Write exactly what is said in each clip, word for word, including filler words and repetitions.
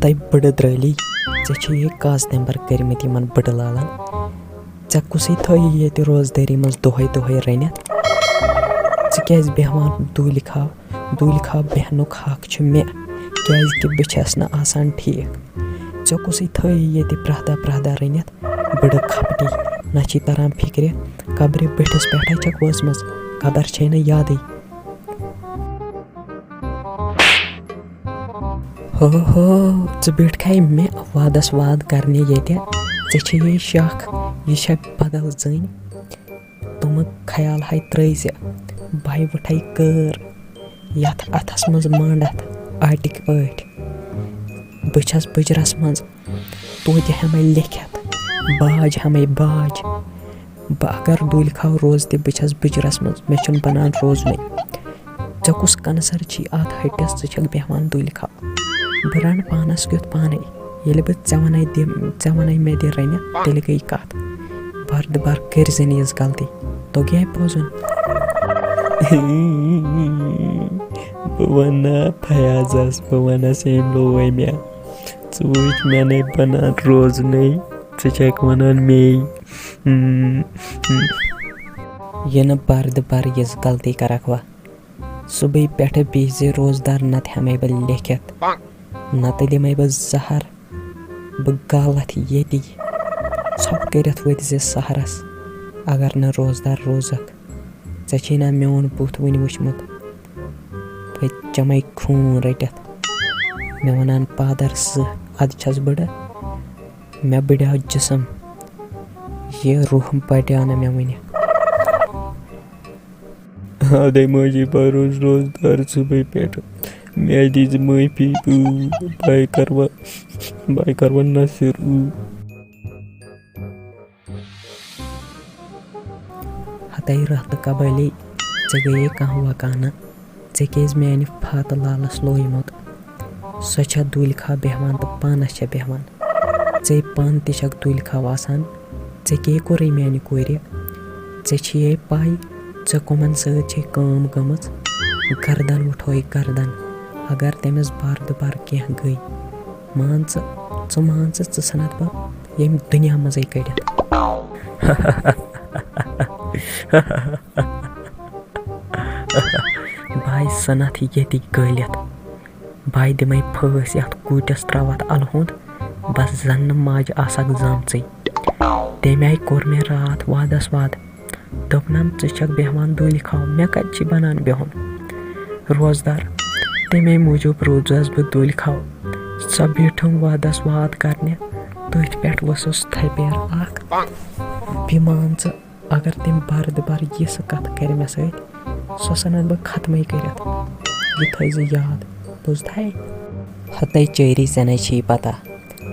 ہتَے بٕڈٕ درٛٲلی، ژےٚ چھے یہِ کاز نٮ۪بر کٔرمٕتۍ یِمن بٕڈٕ لالن؟ ژےٚ کُسٕے تھٲیی ییٚتہِ روزدٲری منٛز دۄہے دۄہے رٔنِتھ؟ ژٕ کیازِ بیٚہوان دوٗلہِ کھاو؟ دوٗلہِ کھاو بیٚہنُک حق چھُ مےٚ، کیازِ کہِ بہٕ چھَس نہٕ آسان ٹھیٖک۔ ژےٚ کُسٕے تھٲیی ییٚتہِ پرٛاہ دۄہ پرٛاہ دۄہ رٔنِتھ؟ بٕڈٕ کھپٹی، نہ چھی تران فِکرِ، قبرِ بٔٹھِس پٮ۪ٹھے چھکھ وٲژمٕژ، قبر چھے نہٕ یادٕے۔ ہو ہو، ژٕ بیٖٹھکھے مےٚ وادس واد کرنہِ ییٚتہِ۔ ژےٚ چھے یہِ شکھ، یہِ چھےٚ بدل زٔنۍ۔ تِمہٕ خیال ہاے ترٲے زِ بھاے وٕٹھے کٲر یتھ اتھس منٛز مانڈتھ آٹِکۍ پٲٹھۍ۔ بہٕ چھس بٕجرس منٛز، توتہِ ہٮ۪مے لیکھِتھ، باج ہٮ۪مے باج۔ بہٕ اگر دوٗلہِ کھاو روزٕ تہِ، بہٕ چھس بٕجرس منٛز، مےٚ چھُنہٕ بنان روزنُے۔ ژےٚ کُس کنسر چھی اتھ ہٹِس، ژٕ چھکھ بیہوان دوٗلہِ کھاو؟ بہٕ رنہٕ پانس کیُتھ پانے۔ ییٚلہِ بہٕ ژےٚ ونے دِ، ژےٚ ونے مےٚ دِ رٔنِتھ، تیٚلہِ گٔے کتھ۔ بردبار کٔرۍ زِ نہٕ یِژھ غلطی، توٚگیے پوٚزُن؟ بہٕ ونہٕ فیاضس، بہٕ ونس، أمۍ لوے مےٚ۔ ژٕ وٕچھ، مےٚ نے بنان روزنُے، ژٕ چھکھ ونان مے۔ یہِ نہٕ بردبار یِژھ غلطی کرکھ وا۔ صُبحٕے پٮ۪ٹھٕ بِہزِ روزدار، نتہٕ ہٮ۪مے بہٕ لیکھِتھ، نتہٕ دِمے بہٕ زہر۔ بہٕ گلہٕ اتھ ییٚتی، ژھۄپہٕ کٔرِتھ وٲتۍ زِ سحرس۔ اگر نہٕ روزدار روزکھ، ژےٚ چھے نا میون بُتھ وُنہِ وُچھمُت؟ بہٕ چمے خوٗن رٔٹِتھ، مےٚ ونان پادر سٕہ، ادٕ چھس بٕڈٕ، مےٚ بٕڈیو جسم، یہِ روح بڑیو نہٕ مےٚ وُنہِ۔ ادے ماجی، بہٕ روز روزدار صُبحٕے پٮ۪ٹھ، مےٚ دیٖزِ معٲفی، بہٕ، بہٕ کرٕ وۄنۍ، بہٕ کرٕ وۄنۍ نصر۔ ہتے راتھ قبٲلی، ژےٚ گٔیے کانٛہہ وکانہ؟ ژےٚ کیٛازِ میانہِ فاتہٕ لالس لویمُت؟ سۄ چھےٚ دوٗلہِ کھاو بیٚہوان تہٕ پانس چھےٚ بیٚہوان۔ ژے پانہٕ تہِ چھکھ دوٗلہِ کھاو آسان۔ ژےٚ کیٛاہ کوٚرُے میانہِ کورِ؟ ژےٚ چھیے پاے، ژےٚ کٕمن سۭتۍ چھے کٲم گٔمٕژ؟ گردن وُٹھوے گردن۔ اگر تٔمِس بردُبار کینٛہہ گٔے، مان ژٕ، ژٕ مان ژٕ، ژٕ ژھٕنتھ بہٕ ییٚمہِ دُنیا منٛزٕے کٔڑِتھ۔ بہٕ ہاے ژھٕنتھ ییٚتی گٲلِتھ۔ بہٕ ہاے دِمے پھٲسۍ یتھ کوٗٹِس، تراوتھ الہٕ ہُند، بس زن نہٕ ماجہِ آسکھ زامژٕے۔ تمہِ آیہِ کوٚر مےٚ راتھ وادس واد۔ دوٚپنم، ژٕ چھکھ بیہوان دوٗلہِ کھاو، مےٚ کتہِ چھِ بنان بِہُن؟ روزدار، تمے موٗجوٗب روٗزس بہٕ دوٗلہِ کھاو۔ سۄ بیٖٹھٕم وادس واد کرنہِ، تٔتھۍ پٮ۪ٹھ ؤژھٕس تھپٮ۪ر اکھ۔ بیٚیہِ مان ژٕ، اگر تٔمۍ بردُبار یِژھ کتھ کرِ مےٚ سۭتۍ، سۄ ژھٕنن بہٕ ختمٕے کٔرِتھ۔ یہِ تھٲیزِ یاد، بوٗزتھے؟ ہتے چٲری، ژےٚ نے چھیی پتہ،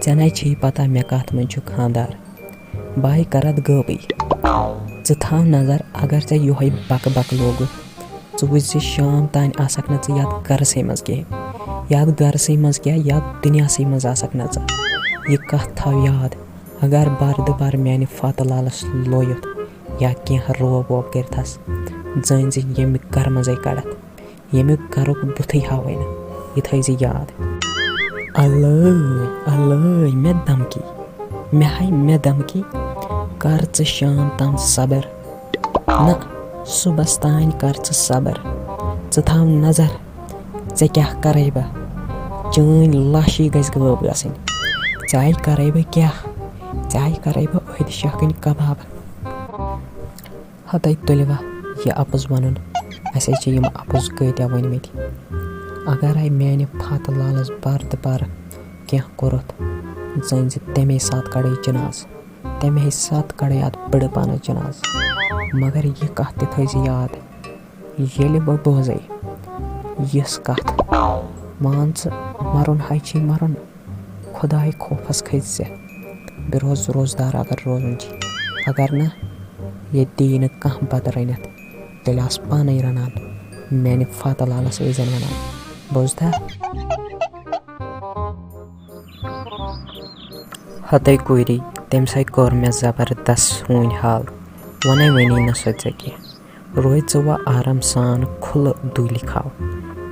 ژےٚ نے چھیی پتہ مےٚ کتھ منٛز چھُ خانٛدار۔ بہٕ ہاے کرتھ غٲبٕے۔ ژٕ تھاو نظر، اگر ژےٚ یۄہے بکہٕ بکہٕ لوگُتھ، ژٕ وٕچھ زِ شام تام آسکھ نہٕ ژٕ یتھ گرسٕے منٛز کینٛہہ، یتھ گرسٕے منٛز کیٛاہ، یتھ دُنیاہسٕے منٛز آسکھ نہٕ ژٕ۔ یہِ کتھ تھاو یاد، اگر بردُبار میانہِ فاتہٕ لالس لویُتھ یا کینٛہہ روب ووب کٔرتھس، زٲنۍ زِ ییٚمہِ گرٕ منٛزے کڑتھ، ییٚمیُک گرُک بُتھٕے ہاوے نہٕ، یہِ تھٲیزِ یاد۔ الٲے، الٲے، مےٚ دھمکی، مےٚ ہاے مےٚ دھمکی، کر ژٕ شام تام صبر۔ نہ، صُبحس تام کر ژٕ صبر۔ ژٕ تھاو نظر، ژےٚ کیٛاہ کرے بہٕ؟ چٲنۍ لاشی گژھِ غٲب گژھٕنۍ۔ ژےٚ آیہِ کرے بہٕ کیٛاہ؟ ژےٚ آیہِ کرے بہٕ أہدِ شیخٕنۍ کباب۔ ہتے تُلِوا یہِ اَپُز وَنُن؟ اَسے چھِ یِم اَپُز کۭتیٛاہ ؤنۍمٕتۍ۔ اگرے میٛانہِ فاتہٕ لالَس بار تہٕ بار کینٛہہ کوٚرُتھ، زٲنۍ زِ تَمے ساتہٕ کَڑَے جِناز، تَمے ساتہٕ کَڑَے اَتھ بٕڈٕ پانَس جِناز۔ مگر یہِ کَتھ تہِ تھٲیزِ یاد، ییٚلہِ بہٕ بوزَے یِژھ کَتھ، مان ژٕ، مَرُن ہاے چھے مَرُن، خۄداے خوفس کھٔسۍ زِ۔ بیٚیہِ روز روزدار اگر روزُن چھُ، اگر نہٕ، ییٚتہِ دِیہِ نہٕ کانٛہہ بتہٕ رٔنِتھ، تیٚلہِ آس پانے رنان، میانہِ فاتہٕ لالس ٲسۍ زن ونان۔ بوزتھا؟ ہتے کوٗری، تٔمۍ سٕے کوٚر مےٚ زبردست ہوٗنۍ حال، ونے وۄنی نہ سۄ ژےٚ کینٛہہ۔ روزِ ژٕ وۄنۍ آرام سان کھُلہٕ دُلہِ کھاو۔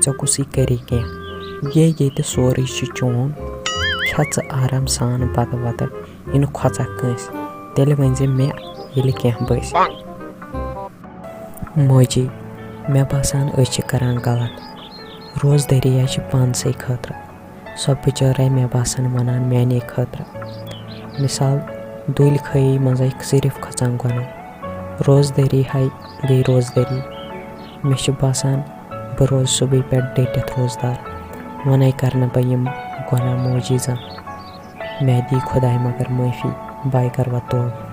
ژےٚ کُسٕے کرِ کینٛہہ؟ یے ییٚتہِ سورُے چھُ چون۔ کھےٚ ژٕ آرام سان بَتہٕ وَتہٕ، یہِ نہٕ کھۄژَکھ کٲنٛسہِ، تیٚلہِ ؤنۍ زِ مےٚ ییٚلہِ کینٛہہ باسہِ۔ موجی، مےٚ باسان أسۍ چھِ کَران غلط۔ روزدٲری ہا چھِ پانسٕے خٲطرٕ۔ سۄ بِچٲرۍ، مےٚ باسان، وَنان میٛانے خٲطرٕ۔ مِثال، دُلۍ خٲہی منٛزَے صرف کھۄژان گۄناہ۔ روزدٲری ہاے گٔے روزدٲری۔ مےٚ چھُ باسان، بہٕ روزٕ صُبحٕے پٮ۪ٹھ ڈٔٹِتھ روزدار۔ وۄنۍ کَرٕ نہٕ بہٕ یِم گۄناہ موجی زانٛہہ۔ مےٚ دی خۄداے مگر معٲفی، بہٕ کَرٕ وۄنۍ توبہٕ۔